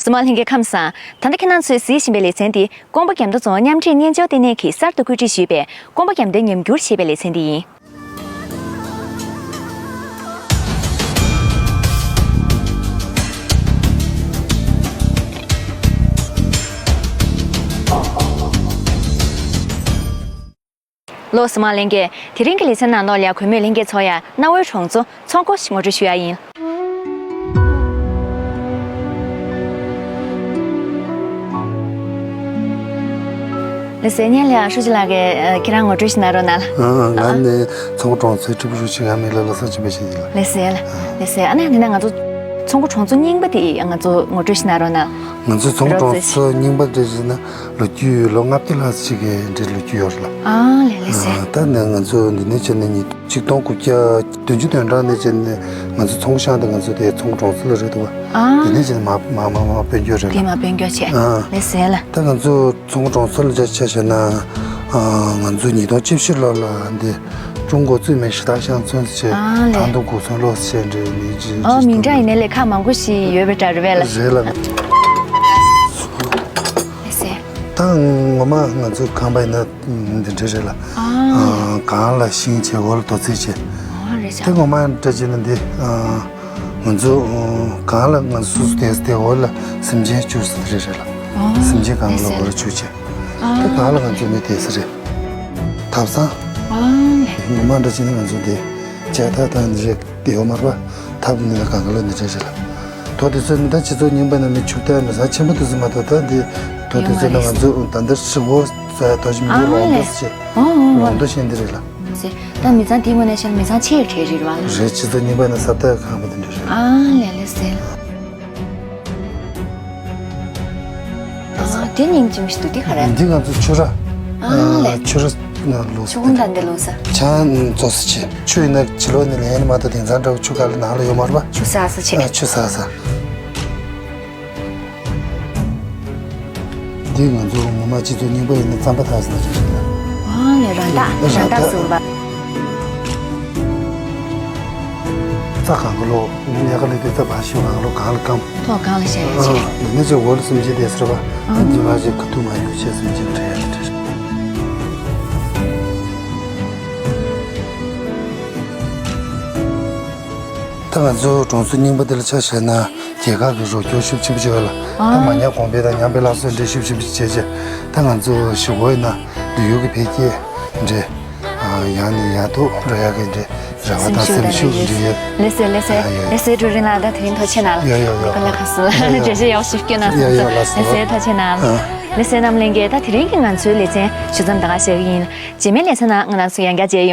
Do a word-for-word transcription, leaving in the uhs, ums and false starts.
གཟིགས་མོ་བ་ལྷན་རྒྱས་ཁམས་བཟང་། ད་ལྟ་ཁྱེད་རང་ཚོས་གཟིགས་བཞིན་པའི་ལེ་ཚན་འདི་ཀོང་པོ་རྒྱ་མདོ་རྫོང་མཉམ་འབྲེལ་སྙན་ཆ་ལྟེ་གནས་ཀྱིས་གསར་དུ་བཀོད་སྒྲིག་ཞུས་པའི་ཀོང་པོ་རྒྱ་མདོའི་ཉམས་འགྱུར་ཞེས་པའི་ལེ་ཚན་འདི་ཡིན། ལོ་གཟིགས་མོ་བ་ལྷན་རྒྱས། དེ་རིང་གི་ལེ་ཚན་ནང་ལོགས་ལ་གུས་མོས་ལྷན་རྒྱས་ཚོར་ཡ་གནའ་བོའི་གྲོང་ཚོ་ཚོང་སྒོ་ཞིག་ངོ་སྤྲོད་ཞུ་ཡ་ཡིན། ལགས་སོ། སྔོན་ལ་ཧྲུའུ་ཅི་ལགས་ཀྱིས་ཁྱེད་རང་ངོ་སྤྲོད་ཞིག་གནང་རོགས་གནང་། ཨ། ང་ནི་ཚོང་སྒོ་གྲོང་ཚོའི་ཀྲི་པུའུ་ཧྲུའུ་ཅི། ང་མིང་ལ་བློ་བཟང་ཆོས་འཕེལ་ཞེས་ཡིན་ལ། ལགས་སོ་ལགས། ལགས་སོ། ཨ་ནི་ད་ང་ཚོ་ཚོང་སྒོ་གྲོང་ཚོ་རྙིང་པ་དེ་ང་ཚོ་ངོ་སྤྲོད་ཞིག་གནང་རོགས་གནང་། ང་ཚོའི་ཚོང་སྒོ་གྲོང་ཚོ་རྙིང་པ་དེ་ཟེར་ན། ལོ་རྒྱུས་ལོ་ལྔ་བརྒྱ་ལྷག་ཅིག་གི་འདྲའི་ལོ་རྒྱུས་ཡོད་རེད་ལ། ཨ་ལས་ལས་སེ། ཨ། ད་ནི་ང་ཚོ་འདི་ནས་བྱས་ནས་ཉིས་ཆིག་སྟོང་དགུ་བརྒྱ་བདུན་ཅུ་དོན་གྲངས་ནས་བྱས་ནས་ང་ཚོ་ཚོང་ཤང་དེ་ང་ཚོ་དེ་ཚོང་སྒོ་གྲོང་ཚོ་ལ་རེད་འདུག་བ། ཨ། འདི་ནས་བྱས་ནས་མར་མར་མར་མར་དཔལ་འབྱོར་རེད་དེ་ལ། མར་དཔལ་འབྱོར་བྱས། ཨ། ལས་སེ་ལ། ད་ང་ཚོ་ཚོང་སྒོ་གྲོང་ཚོ་ལ་ཆ་བཞག་ན། ཨ། ང་ཚོ་ཉིས་སྟོང་བཅུ་བཞི་ལོ་ལ་འདི་ཀྲུང་གོ་ཙུའུ་མིན་ཞི་ཐའོ་ཤང་ཚུན་ཟེར་བྱས། ཨ་ལས། ཐང་སྟོང་གོ་ཚོན་ལོ་ཟེར་བྱས་འདྲའི་མིང་ཅིག་ཨ། མིང་གྲགས་ཡིན་ནའི་ལས་ཁག་མང་པོ་ཞིག་ཡོད་པའི་གྲས་རེད་པས་ལ། རེད་ལ། ལས་སེ། ད་ངོ་མ་ང་ཚོ་གང་པ་ཡིན་ན་འདི་འདྲ་རེད་ལ། ཨ། ཨ། གངས་ལ་ཤིང་བྱས། འོག་ལ་རྡོ་རྩིག་བྱས། ཨ། རེད་ཤག་དེ་ངོ་མ་འདྲ་བྱས་ན་འདི། ཨ། ང་ཚོ་གངས་ལ་ང་ཚོ་སོ་སོ་བསྡད་ས་དེ། འོག་ལ་སེམས་ཅན་བཅུག་ས་དེ་རེད་རེད་ལ། ཨ། སེམས་ཅན་གངས་ལ་ལས་སེ་འོག་ལ་བཅུག་བྱས། ཨ། དེ་གངས་ལ་ང་ཚོ་མི་བསྡད་ས་རེད། ཐབ་ཚང་། ཨ། ངོ་མ་འདྲ་བྱས་ན་ང་ཚོ་འདི་ཇ་ཐག་དང་འདི་རེད་དེ་ཡོད་མ་རེད་པ། ཐབ་ནི་ལ་གངས་ལ་ནི་འདྲ་རེད་ལ། དོ་དེ་ཚོ་ནི་ད་སྤྱི་ཚོགས་རྙིང་པ་ནང་མི་ཆུ་ཐག་མི་ཟ་ཆེན་པོ་དེ་ཚོ་མ་གཏོགས། ད་འདི་དོ་དེ་ཚོ་ནི་ང་ཚོ་ད་ལྟ་ཧྲིལ་བོ་ཟ་ཡ་དོ་ཞིག་མི་འདུག་ཨ་ལོང་ལས་དོ་ཞིག་ཨོ་ཨོ་ལོང་དོ་ཞིག་འདི་རེད་ལ། ཟེ། ད་མི་ཚང་དེའི་ངོས་ནས་བཤད་ན་མི་ཚང་ཆེ་གྲས་རེད་བ། རེད། སྤྱི་ཚོགས་རྙིང་པ་ནང་ཟ་ཐག་ཁང་པ་དེ་འདྲ་རེད། ཨ་ལས་ལས་ཟེ། ཨ། དེ་སྙིང་རྗེ་མོ་ཞིག་འདུག་དེ་ག་རེ། འདི་ང་ཚོ་ཆུ་ར། ཨ་ལས། ཆུ་ར་ནང་ལོགས་སུ། ཆུ་ཁུང་དང་འདི་ལོགས་སུ། ཆང་བཙོ་ས་བྱས། ཆུ་ཡིན་ན་ཕྱི་ལོགས་ནས་ལེན་མ་གཏོགས། དེང་སང་འདྲ་བོ་ཆུ་ག་ལ་ནང་ལ་ཡོད་མ་རེད་པ། ཆུ་ཟ་ས་བྱས། ཨ། ཆུ་ཟ་ས། འདི་ང་ཚོ་ངོ་མ་སྤྱི་ཚོགས་རྙིང་པ་ཡིན་ན་རྩམ་པ་འཐག་ས་རེད། ཨ་ལས། ར་འཐག་ར་འཐག་ཟེར་བ། རྩྭ་གང་ག་ལོ་ཉལ་ཁ་ལས་དེ་རྩྭ་བ་ཤི་གང་ག་ལོ་གང་ལ་སྐམ། ཐོག་གང་ལ་བཞག་ཡ་ཆེ། ཨ། འདི་ནས་ཅིག་འོག་ལ་སེམས་ཅན་བསྡད་ས་རེད་པ། ཨ། འདི་མ་ཅིག་ཁ་ཐུག་མ་ཡོང་བྱས་སེམས་ཅན་བྲལ་ཡ་ལ་བྲལ། ད་ང་ཚོ་གྲོང་ཚོ་རྙིང་པ་འདི་ལ་ཆ་བཞག་ན་རྒྱལ་ཁབ་ཀྱི་རོགས་སྐྱོར་ཤུགས་ཆེན་པོ་བྱས་པ་ལ། ཨ། ད་མ་ཉམས་གོང་འཕེལ་དང་ཉམས་པའི་སླར་གསོ་འདྲ་ཤུགས་ཆེན་པོ་བྱས་བྱས། ད་ང་ཚོ་གཞིས་འགོ་ཡིན་ན་ལོ་རྒྱུས་ཀྱི་འཕེལ་རྒྱས་འདྲ། ཨ། ཡང་ནས་ཡང་དུ་འགྲོ་ཡག་གི་འདྲ་རེ་བ་དང་སེམས་ཤུགས་འདྲ་ཡོད། ལགས་སེ་ལགས་སེ། ཡ་ཡ། ལགས་སེ་ཀྲུའུ་རིན་ལགས། ད་དེ་རིང་ཐུགས་རྗེ་གནང་། ཡ་ཡ་ཡ། ཀ་ལ་ཁ་སུ། ཡ་ཡ། འགྲེལ་བཤད་ཡག་ཞིག་སྐྱོན་གནང་སོང་། ཡ་ཡ། ལགས་སོ། ལགས་སེ་ཐུགས་རྗེ་གནང་། ཨ། ལགས་སེ་རྣམ་གླིང་གིས། ད་དེ་རིང་གི་ང་ཚོའི་ལེ་ཚན་ཞུ་མཚམས་ད་ག་བཞག་གི་ཡིན། རྗེས་མའི་ལེ་ཚན་ནང་ང་རང་ཚོ་ཡང་བསྐྱར་མཇལ་ཡོང་།